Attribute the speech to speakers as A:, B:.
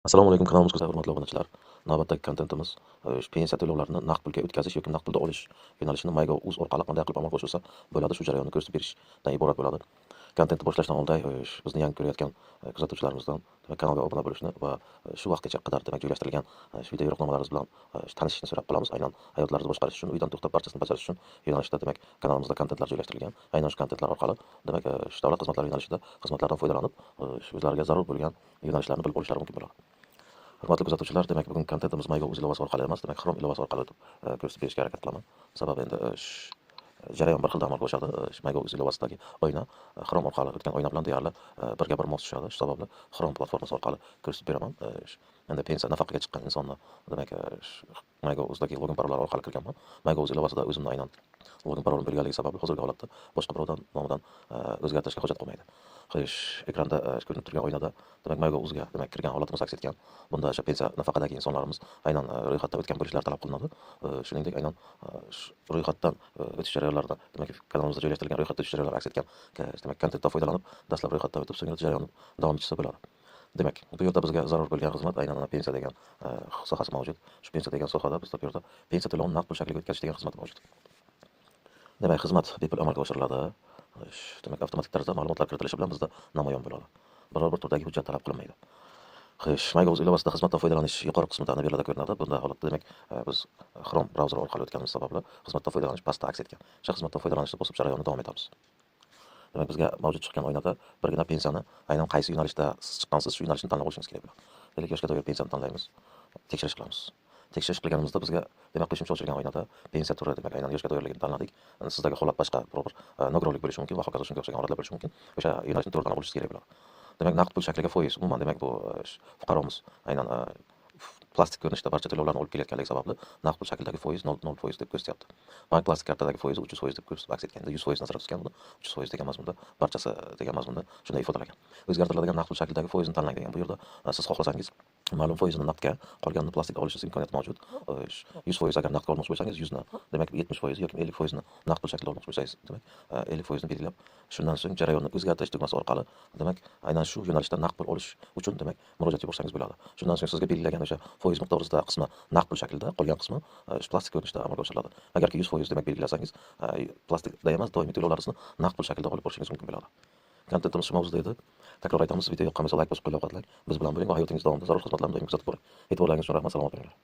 A: Assalomu alaykum, kanalimizga hurmatli obunachilar. Navbatdagi kontentimiz pensiya to'lovlarini naqd pulga o'tkazish yoki naqd pulda olish yo'nalishini MyGov.uz orqali qanday qilib amalga oshirsa bo'ladi, shu jarayonni ko'rsatib berishdan iborat bo'ladi. Kontentni boshlashdan oldin bizni yangi ko'rayotgan kuzatuvchilarimizdan, demak, kanalga obuna bo'lishni va shu vaqtgacha qadar, demak, joylashtirilgan shu video yo'riqnomalarimiz bilan tanishishni so'rab qolamiz. Aynan hayotlaringizni boshqarish uchun, uydan to'xtab barchasini bajarish uchun yo'nalishda, demak, kanalimizda kontentlar joylashtirilgan. Aynan shu kontentlar orqali, demak, shu davlat xizmatlari yo'nalishida xizmatlardan foydalanib, o'zlariga zarur bo'lgan yo'nalishlarni bilib olishlari mumkin bo'ladi. Hurmatli kuzatuvchilar, demak, bugun kontentimiz MyGov.uz ilovasi orqali emas, demak, Chrome ilovasi orqali o'tib ko'rsatib berishga harakat qilaman. Sababi endi jarayon bir xilda amalga oshadi. MyGov.uz ilovasidagi oyna Chrome orqali o'tgan oyna bilan deyarli birga bir mos tushadi. Shu sababli Chrome platformasi orqali ko'rsatib beraman. Endi pensiya nafaqaga chiqqan insonni, demak, MyGov.uzdagi login parollar orqali kirganman. MyGov.uz ilovasida o'zimni aynan login parolim bo'lganligi sababli hozirgi holatda boshqa birovdan nomidan o'zgartirishga hojat qolmaydi. Xo'sh, ekranda ko'rinib turgan oynada, demak, MyGov.uzga, demak, kirgan holatimiz aks etgan. Bunda o'sha pensiya nafaqadagi insonlarimiz aynan ro'yxatdan o'tgan bo'lishlari talab qilinadi. Shuningdek, aynan ro'yxatdan o'tish jarayonlarida, demak, kanalimizda joylashtirilgan ro'yxatdan o'tish jarayonlari aks etgan, demak, kontentdan foydalanib, dastlab ro'yxatdan o'tib, so'ngra jarayonni davom etishsa bo'ladi. Demak, bu yerda bizga zarur bo'lgan xizmat aynan ana pensiya degan sohasi mavjud. Shu pensiya degan sohada bizda bu yerda pensiya to'lovini naqd pul shakliga o'tkazish degan xizmat mavjud. Demak, xizmat bepul amalga oshiriladi. Xo'sh, demak, avtomatik tarzda ma'lumotlar kiritilishi bilan bizda namoyon bo'ladi. Biror bir turdagi hujjat talab qilinmaydi. Xo'sh, MyGov.uz ilovasida xizmatdan foydalanish yuqori qismida ana bu yerlarda ko'rinadi. Bunda holatda, demak, biz Chrome brauzeri orqali o'tganimiz sababli xizmatdan foydalanish pastda aks etgan. O'sha xizmatdan foydalanishni bosib jarayonni davom etamiz. Demak, bizga mavjud chiqqan oynada birgina pensiyani aynan qaysi yo'nalishda siz chiqqansiz, shu yo'nalishni tanlab olishingiz kerak bo'ladi. Deylik, yoshga doir pensiyani tanlaymiz. Tekshirish qilamiz. Tekshirish qilganimizda bizga, demak, qo'shimcha ochilgan oynada pensiya turi, demak, aynan yoshga doirligini tanladik. Endi sizdagi holat boshqa, biror bir nogironlik bo'lishi mumkin va hokazo, shunga o'xshagan holatlar bo'lishi mumkin. O'sha yo'nalishni to'g'ri tanlab olishingiz kerak bo'ladi. Demak, naqd pul shakliga foiz, umuman, demak, bu fuqaromiz aynan plastik ko'rinishda barcha to'lovlarni olib kelayotganligi sababli naqd pul shaklidagi foiz 0,0% deb ko'rsatyapti. Bank plastik kartadagi foizi 300% deb ko'rsatib aks etgan. 100% nazarda tutgan buni, 300% degan mazmunda, barchasi degan mazmunda shunday ifodalagan. O'zgartiriladigan naqd pul shaklidagi foizini tanlang degan. Bu yerda siz xohlasangiz ma'lum foizini naqdga, qolganini plastikka olishingiz imkoniyati mavjud. 100% agar naqdga olmoqchi bo'lsangiz, 100 ni, demak, 70% yoki 50%ni naqd pul shaklida olmoqchi bo'lsangiz, demak, 50%ni belgilab, shundan so'ng jarayonni o'zgartirish tugmasi orqali, demak, aynan shu yo'nalishda naqd pul olish uchun, demak, murojaat yuborsangiz bo'ladi. Shundan so'ng sizga belgilagan o'sha foiz miqdoridagi qismi naqd pul shaklida, qolgan qismi shu plastik ko'rinishda amalga oshiriladi. Agarki 100%, demak, belgilasangiz, plastikda emas, doimiy to'lovlaringizni naqd pul shaklida olib borishingiz mumkin bo'ladi. Kontentimiz shu mavzuda edi. Takror aytamiz, video yoqqan bo'lsa, layk bosib qo'llab-quvvatlang. Biz bilan bo'ling va hayotingiz davomida zarur xizmatlarni doim kuzatib boring. E'tiborlaringiz uchun rahmat, salomat bo'linglar.